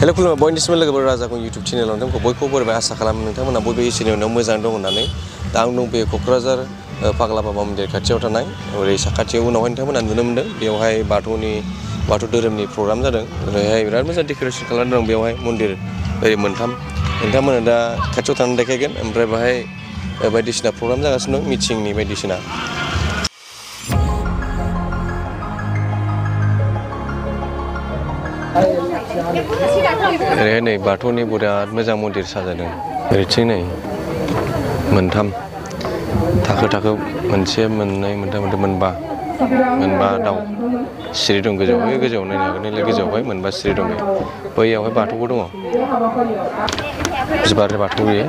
hello खुलुमबाय बयनिसिमबो लोगोफोर राजाखौ YouTube चेनेलाव नोंथांखौ बयखौबो बरायबाय आसा खालामो नोंथांमोना बयबो इसोरनि उनाव मोजां दं होननानै दा आं दं बे क'क्राझार फाग्ला बाबा मन्दिर खाथियाव थानाय ओरै साखाथियाव उनावहाय नोंथांमोना नुनो मोनदों बेवहाय बाथौ धोरोमनि प्रग्राम जादों ओरैहाय बिराद मोजां डेक'रेसन खालामनाय दं बेवहाय मन्दिर ओरै मोनथाम नोंथांमोना दा खाथियाव थानानै देखायगोन ओमफ्राय बाहाय बायदिसिना प्रग्राम जागासिनो दं मिटिंनि बायदिसिना ओरैहाय नै बाथौनि बिराद मोजां मन्दिर साजायदों ओरैथिं नै मोनथाम थाखो मोनसे मोननै मोनथाम मोनबा दाउ सिरि दं गोजौआव बै गोजौआव नायनो हागोन नैलाय गोजौआवहाय मोनबा सिरि दं बैयावहाय बाथौबो दङ बिबार बाथौ बेयो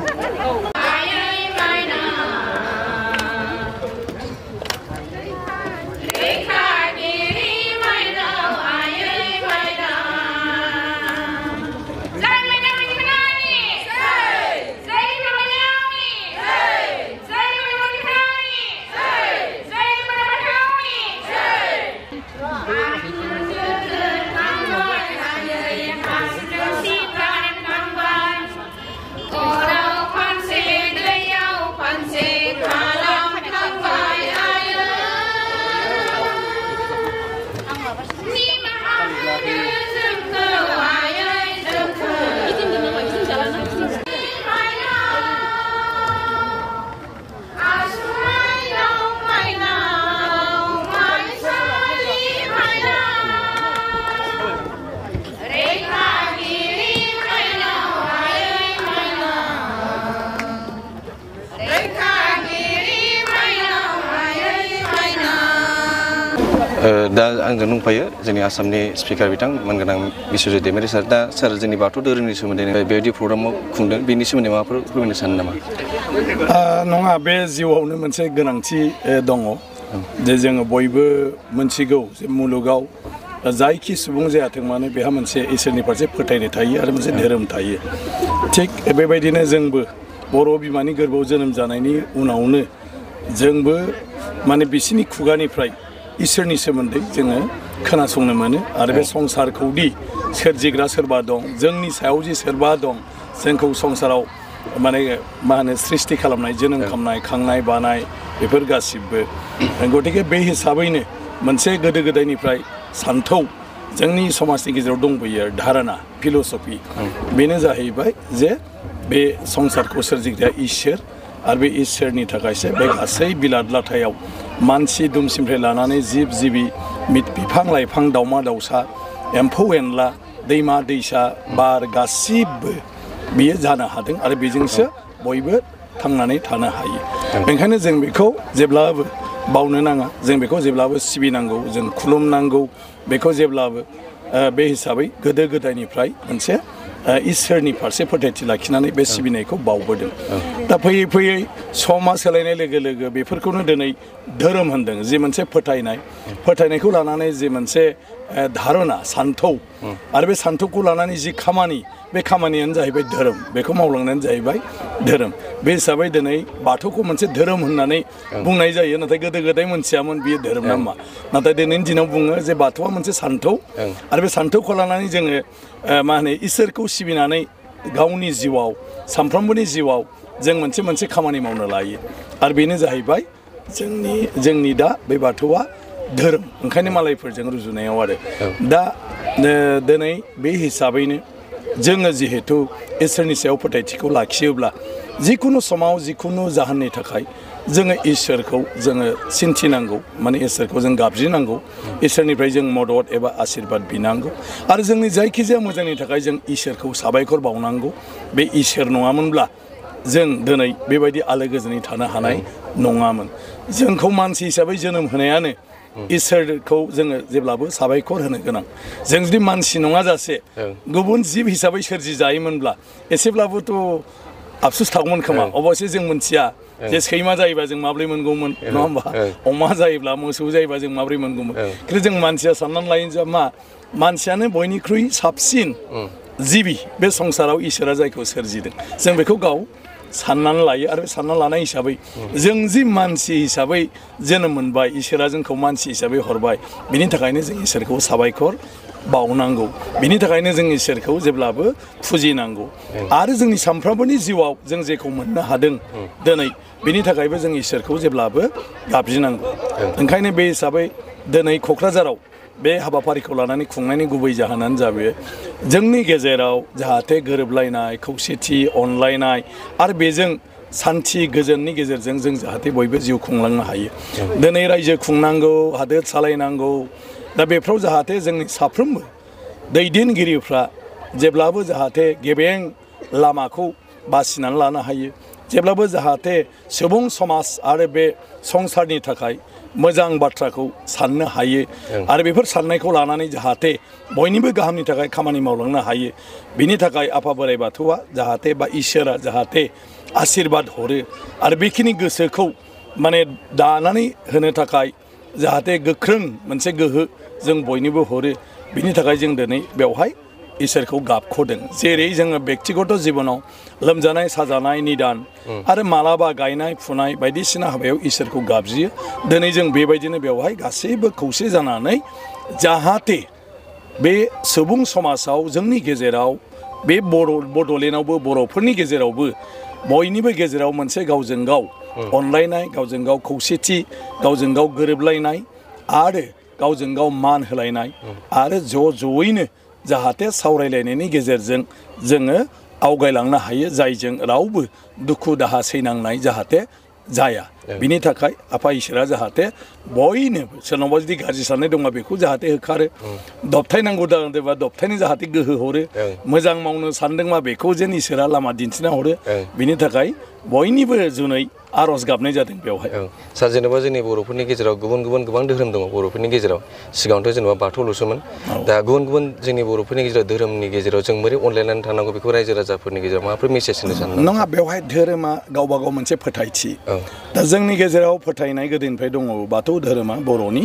दा आंजों दंफायो जोंनि आसामनि स्पिकार बिथां मानगोनां बिस्वजित दैमारि सार दा सार जोंनि बाथौ धोरोमनि सोमोन्दै बेबायदि प्रग्रामाव खुंदों बेनि सोमोन्दै माबाफोर फोरमायनो सानो नामा नङा बे जिउआवनो मोनसे गोनांथि दङ जे जोङो बयबो मोनथिगौ जे मुलुगाव जायखि सुबुं जायाथों मानो बेहा मोनसे इसोरनि फारसे फोथायनाय थायो आरो मोनसे धोरोम थायो थिग बेबायदिनो जोंबो बर' बिमानि गोरबोआव जोनोम जानायनि उनावनो जोंबो माने बिसिनि खुगानिफ्राय इसोरनि सोमोन्दै जोङो खोनासंनो मोनो आरो बे संसारखौदि सोरजिग्रा सोरबा दं जोंनि सायाव जि सोरबा दं जोंखौ संसाराव माने मा होनो सृष्टि खालामनाय जोनोम खालामनाय खांनाय बानाय बेफोर गासिबो गतिके बे हिसाबैनो मोनसे गोदो गोदायनिफ्राय सान्थौ जोंनि समाजनि गेजेराव दंबोयो धारणा फिल'सफि बेनो जाहैबाय जे बे संसारखौ सोरजिग्राया इसोर आरो बे इसोरनि थाखायसो बे गासै बिलाद लाथायाव मानसि दुमसिनिफ्राय लानानै जिब जिबि बिफां लाइफां दाउमा दाउसा एम्फौ एनला दैमा दैसा बार गासिबो बियो जानो हादों आरो बेजोंसो बयबो थांनानै थानो हायो बेनिखायनो जों बेखौ जेब्लाबो बावनो नाङा जों बेखौ जेब्लाबो सिबिनांगौ जों खुलुमनांगौ बेखौ जेब्लाबो बे हिसाबै गोदो गोदायनिफ्राय मोनसे इसोरनि फारसे फोथायथि लाखिनानै बे सिबिनायखौ बावबोदों दा फैयै फैयै समा सोलायनाय लोगो लोगो बेफोरखौनो दिनै धोरोम होनदों जि मोनसे फोथायनायखौ लानानै जि मोनसे धारणा सान्थौ आरो बे सान्थौखौ लानानै जि खामानि बे खामानियानो जाहैबाय धोरोम बेखौ मावलांनायानो जाहैबाय धोरोम बे हिसाबै दिनै बाथौखौ मोनसे धोरोम होननानै बुंनाय जायो नाथाय गोदो गोदाय मोनथियामोन बियो धोरोम नामा नाथाय दिनैनि दिनाव बुङो जे बाथौआ मोनसे सान्थौ आरो बे सान्थौखौ लानानै जोङो मा होनो इसोरखौ सिबिनानै गावनि जिउआव सानफ्रोमबोनि जिउआव जों मोनसे खामानि मावनो लायो आरो बेनो जाहैबाय जोंनि दा बे बाथौआ धोरोम ओंखायनो मालायफोरजों रुजुनायाव आरो दा दिनै बे हिसाबैनो जोङो जिहेतु इसोरनि सायाव फोथायथिखौ लाखियोब्ला जिखुनु समाव जिखुनु जाहोननि थाखाय जोङो इसोरखौ जोङो सिन्थिनांगौ माने इसोरखौ जों गाबज्रिनांगौ इसोरनिफ्राय जों मदद एबा आशीर्बाद बिनांगौ आरो जोंनि जायखिजाया मोजांनि थाखाय जों इसोरखौ साबायखर बावनांगौ बे इसोर नङामोनब्ला जों दिनै बेबायदि आलो गोजोनै थानो हानाय नङामोन जोंखौ मानसि हिसाबै जोनोम होनायानो इसोरखौ जोङो जेब्लाबो साबायखर होनो गोनां जों जुदि मानसि नङाजासे गुबुन जिब हिसाबै सोरजि जायोमोनब्ला एसेब्लाबोथ' आफसुस थागौमोन खोमा अबयसे जों मोनथिया जे सैमा जायोबा जों माब्रै मोनगौमोन नङा होमबा अमा जायोब्ला मोसौ जायोबा जों माब्रै मोनगौमोन खिन्थु जों मानसिया साननानै लायो जे मानसियानो बयनिख्रुइ साबसिन जिबि बे संसाराव इसोरा जायखौ सोरजिदों जों बेखौ गाव साननानै लायो आरो सानना लानाय हिसाबै जों जि मानसि हिसाबै जोनोम मोनबाय इसोरा जोंखौ मानसि हिसाबै हरबाय बिनि थाखायनो जों इसोरखौ साबायखर बावनांगौ बिनि थाखायनो जों इसोरखौ जेब्लाबो फुजिनांगौ आरो जोंनि सानफ्रोमबोनि जिउआव जों जेखौ मोननो हादों दिनै बिनि थाखायबो जों इसोरखौ जेब्लाबो गाबज्रिनांगौ ओंखायनो बे हिसाबै दिनै क'क्राझाराव बे हाबाफारिखौ लानानै खुंनायनि गुबै जाहोनानो जाबाय जोंनि गेजेराव जाहाथे गोरोबलायनाय खौसेथि अनलायनाय आरो बेजों सान्थि गोजोननि गेजेरजों जों जाहाथे बयबो जिउ खुंलांनो हायो दिनै रायजो खुंनांगौ हादोर सालायनांगौ दा बेफ्राव जाहाथे जोंनि साफ्रोमबो दैदेनगिरिफ्रा जेब्लाबो जाहाथे गेबें लामाखौ बासिनानै लानो हायो जेब्लाबो जाहाथे सुबुं समाज आरो बे संसारनि थाखाय मोजां बाथ्राखौ साननो हायो आरो बेफोर साननायखौ लानानै जाहाथे बयनिबो गाहामनि थाखाय खामानि मावलांनो हायो बिनि थाखाय आफा बोराइ बाथौआ जाहाथे बा इसोरा जाहाथे आशीर्बाद हरो आरो बेखिनि गोसोखौ माने दानानै होनो थाखाय जाहाथे गोख्रों मोनसे गोहो जों बयनोबो हरो बिनि थाखाय जों दिनै बेवहाय इसोरखौ गाबख'दों जेरै जोङो बेक्तिगत जिबनाव लोमजानाय साजानाय निदान आरो मालाबा गायनाय फुनाय बायदिसिना हाबायाव इसोरखौ गाबज्रियो दिनै जों बेबायदिनो बेवहाय गासैबो खौसे जानानै जाहाथे बे सुबुं समाजाव जोंनि गेजेराव बे बड'लेण्डआवबो बर'फोरनि गेजेरावबो बयनिबो गेजेराव मोनसे गावजों गाव अनलायनाय गावजों गाव खौसेथि गावजों गाव गोरोबलायनाय आरो गावजों गाव मान होलायनाय आरो ज'यैनो जाहाथे सावरायलायनायनि गेजेरजों जोङो आवगायलांनो हायो जायजों रावबो दुखु दाहा सैनांनाय जाहाथे जाया बिनि थाखाय आफा इसोरा जाहाथे बयनोबो सोरनावबा जुदि गाज्रि साननाय दंबा बेखौ जाहाथे होखारो दबथायनांगौ जादोंबा दबथायनो जाहाथे गोहो हरो मोजां मावनो सानदोंबा बेखौ जेन इसोरा लामा दिन्थिना हरो बिनि थाखाय बयनिबो जुनै आर'ज गाबनाय जादों बेवहाय सार जेनेबा जोंनि बर'फोरनि गेजेराव गुबुन गुबुन गोबां धोरोम दङ बर'फोरनि गेजेराव सिगाङावथ' जेनेबा बाथौल'सोमोन दा गुबुन गुबुन जोंनि बर'फोरनि गेजेराव धोरोमनि गेजेराव जों बोरै अनलायनानै थानांगौ बेखौ रायजो राजाफोरनि गेजेराव माबाफोर मेसेज होनो सानो नङा बेवहाय धोरोमा गावबा गाव मोनसे फोथायथि दा जोंनि गेजेराव फोथायनाय गोदोनिफ्राय दङ बाथौ धोरोमा बर'नि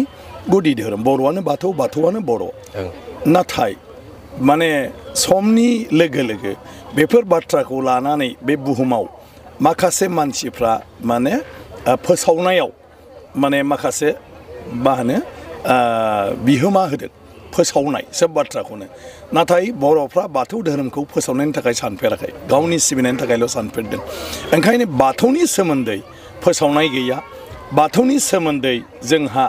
गुदि धोरोम बर'आनो बाथौ बाथौआनो बर' नाथाय माने समनि लोगो लोगो बेफोर बाथ्राखौ लानानै बे बुहुमाव माखासे मानसिफ्रा माने फोसावनायाव माने माखासे मा होनो बिहोमा होदों फोसावनाय सोब बाथ्राखौनो नाथाय बर'फ्रा बाथौ धोरोमखौ फोसावनायनि थाखाय सानफेराखै गावनि सिबिनायनि थाखायल' सानफेरदों ओंखायनो बाथौनि सोमोन्दै फोसावनाय गैया बाथौनि सोमोन्दै जोंहा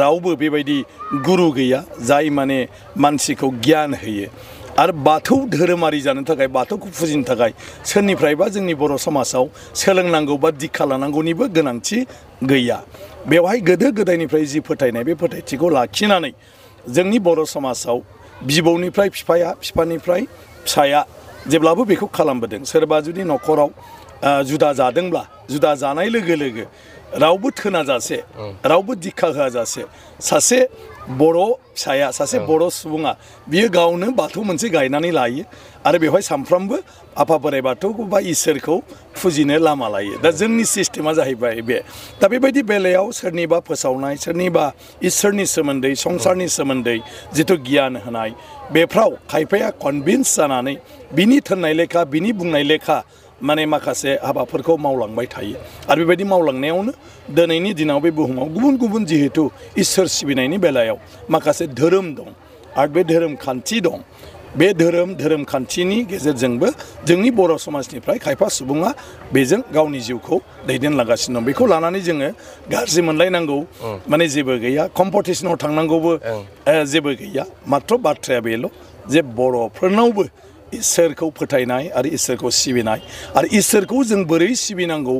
रावबो बेबायदि गुरु गैया जाय माने मानसिखौ गियान होयो आरो बाथौ धोरोमारि जानो थाखाय बाथौखौ फुजिनो थाखाय सोरनिफ्रायबा जोंनि बर' समाजाव सोलोंनांगौ बा दीक्षा लानांगौनिबो गोनांथि गैया बेवहाय गोदो गोदायनिफ्राय जि फोथायनाय बे फोथायथिखौ लाखिनानै जोंनि बर' समाजाव बिबौनिफ्राय बिफाया बिफानिफ्राय फिसाया जेब्लाबो बेखौ खालामबोदों सोरबा जुदि न'खराव जुदा जादोंब्ला जुदा जानाय लोगो लोगो रावबो थोनाजासे रावबो दीक्षा होआजासे सासे बर' फिसाया सासे बर' सुबुङा बियो गावनो बाथौ मोनसे गायनानै लायो आरो बेवहाय सानफ्रामबो आफा बोराइ बाथौखौ बा इसोरखौ फुजिनो लामा लायो दा जोंनि सिस्टेमा जाहैबाय बे दा बेबायदि बेलायाव सोरनिबा फोसावनाय सोरनिबा इसोरनि सोमोन्दै संसारनि सोमोन्दै जिथु गियान होनाय बेफ्राव खायफाया कनभिन्स जानानै बिनि थोननाय लेखा बिनि बुंनाय लेखा माने माखासे हाबाफोरखौ मावलांबाय थायो आरो बेबायदि मावलांनायावनो दिनैनि दिनाव बे बुहुमाव गुबुन गुबुन जिहेतु इसोर सिबिनायनि बेलायाव माखासे धोरोम दं आरो बे धोरोम खान्थि दं बे धोरोम खान्थिनि गेजेरजोंबो जोंनि बर' समाजनिफ्राय खायफा सुबुङा बेजों गावनि जिउखौ दैदेनलांगासिनो दं बेखौ लानानै जोङो गाज्रि मोनलायनांगौ माने जेबो गैया कम्पिटिसनाव थांनांगौबो जेबो गैया माथ्र बाथ्राया बेल' जे बर'फोरनावबो इसोरखौ फोथायनाय आरो इसोरखौ सिबिनाय आरो इसोरखौ जों बोरै सिबिनांगौ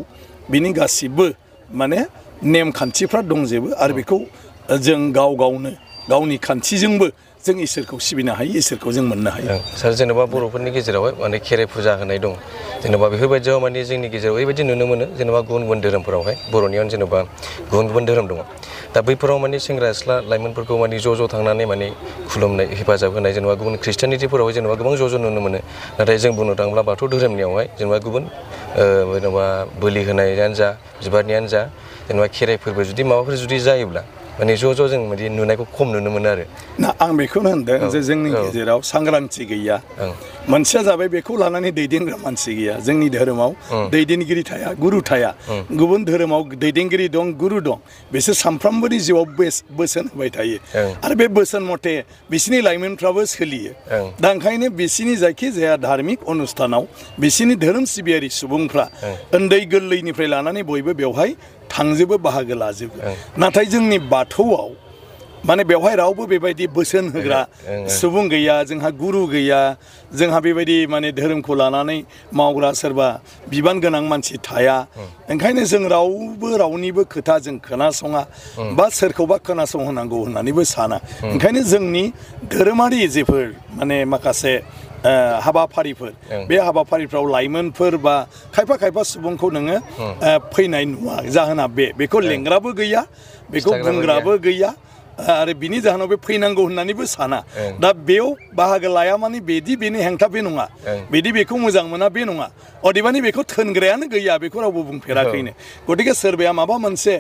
बिनि गासिबो माने नेमखान्थिफ्रा दंजोबो आरो बेखौ जों गाव गावनो गावनि खान्थिजोंबो जों इसोरखौ सिबिनो हायो इसोरखौ जों मोननो हायो सार जेनेबा बर'फोरनि गेजेरावहाय माने खेराइ फुजा होनाय दं जेनेबा बेफोरबायदियाव माने जोंनि गेजेराव ओरैबायदि नुनो मोनो जेनेबा गुबुन गुबुन धोरोमफोरावहाय बर'नियावनो जेनेबा गुबुन गुबुन धोरोम दङ दा बैफोराव माने सेंग्रा सिख्ला लाइमोनफोरखौ माने ज' थांनानै माने खुलुमनाय हेफाजाब होनाय जेनेबा गुबुन ख्रिस्टियानिटिफोरावहाय जेनेबा गोबां ज' नुनो मोनो नाथाय जों बुंनो थाङोब्ला बाथौ धोरोमनियावहाय जेनेबा गुबुन जेनेबा बोलि होनायानो जा बिबारनियानो जा जेनेबा खेराइ फोरबो जुदि माबाफोर जुदि जायोब्ला माने ज' ज' जों बिदि नुनायखौ खम नुनो मोनो आरो ना आं बेखौनो होनदों जे जोंनि गेजेराव सांग्रांथि गैया मोनसेया जाबाय बेखौ लानानै दैदेनग्रा मानसि गैया जोंनि धोरोमाव दैदेनगिरि थाया गुरु थाया गुबुन धोरोमाव दैदेनगिरि दं गुरु दं बिसोर सानफ्रोमबोनि जिउआव बोसोन होबाय थायो आरो बे बोसोन मथे बिसिनि लाइमोनफ्राबो सोलियो दा ओंखायनो बिसिनि जायखिजाया धार्मिक अनुष्ठानाव बिसिनि धोरोम सिबियारि सुबुंफ्रा उन्दै गोरलैनिफ्राय लानानै बयबो बेवहाय थांजोबो बाहागो लाजोबो नाथाय जोंनि बाथौआव माने बेवहाय रावबो बेबायदि बोसोन होग्रा सुबुं गैया जोंहा गुरु गैया जोंहा बेबायदि माने धोरोमखौ लानानै मावग्रा सोरबा बिबान गोनां मानसि थाया ओंखायनो जों रावबो रावनिबो खोथा जों खोनासङा बा सोरखौबा खोनासंहोनांगौ होननानैबो साना ओंखायनो जोंनि धोरोमारि जेफोर माने माखासे हाबाफारिफोर बे हाबाफारिफ्राव लाइमोनफोर बा खायफा खायफा सुबुंखौ नोङो फैनाय नुवा जाहोना बेखौ लेंग्राबो गैया बेखौ बुंग्राबो गैया आरो बिनि जाहोनाव बे फैनांगौ होननानैबो साना दा बेयाव बाहागो लाया माने बेनि हेंथा बे नङा बेखौ मोजां मोना बे नङा अदेबानि बेखौ थोनग्रायानो गैया बेखौ रावबो बुंफेराखैनो गतिके सोरबाया माबा मोनसे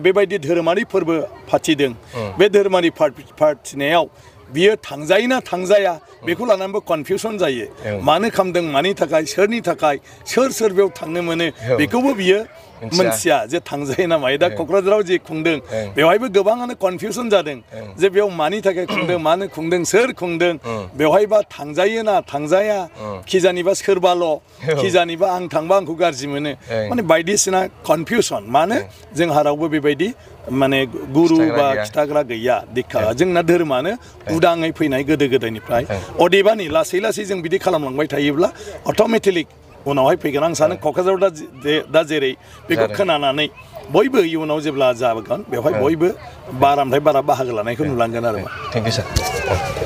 बेबायदि धोरोमारि फोरबो फाथिदों बे धोरोमारि फाथिनायाव बियो थांजायोना थांजाया बेखौ लानानैबो कनफिउसन जायो मानो खालामदों मानि थाखाय सोरनि थाखाय सोर बेयाव थांनो मोनो बेखौबो बियो मोनथिया जे थांजायो ना मायो दा क'क्राझाराव जे खुंदों बेवहायबो गोबाङानो कनफिउसन जादों जे बेयाव मानि थाखाय खुंदों मानो खुंदों सोर खुंदों बेवहायबा थांजायो ना थांजाया खिजानिबा सोरबाल' खिजानिबा आं थांबा आंखौ गाज्रि मोनो माने बायदिसिना कनफिउसन मानो जोंहा रावबो बेबायदि माने गुरु बा खिथाग्रा गैया दिखा जोंना धोरोमानो उदाङै फैनाय गोदो गोदायनिफ्राय अदेबानि लासै लासै जों बिदि खालामलांबाय थायोब्ला अट'मेटिकलि उनावहाय फैगोन आं सानो क'क्राझाराव दा जेरै बेखौ खोनानानै बयबो इयुनाव जेब्ला जागोन बेवहाय बयबो बारानिफ्राय बारा बाहागो लानायखौ नुलांगोन आरो थेंक इउ सार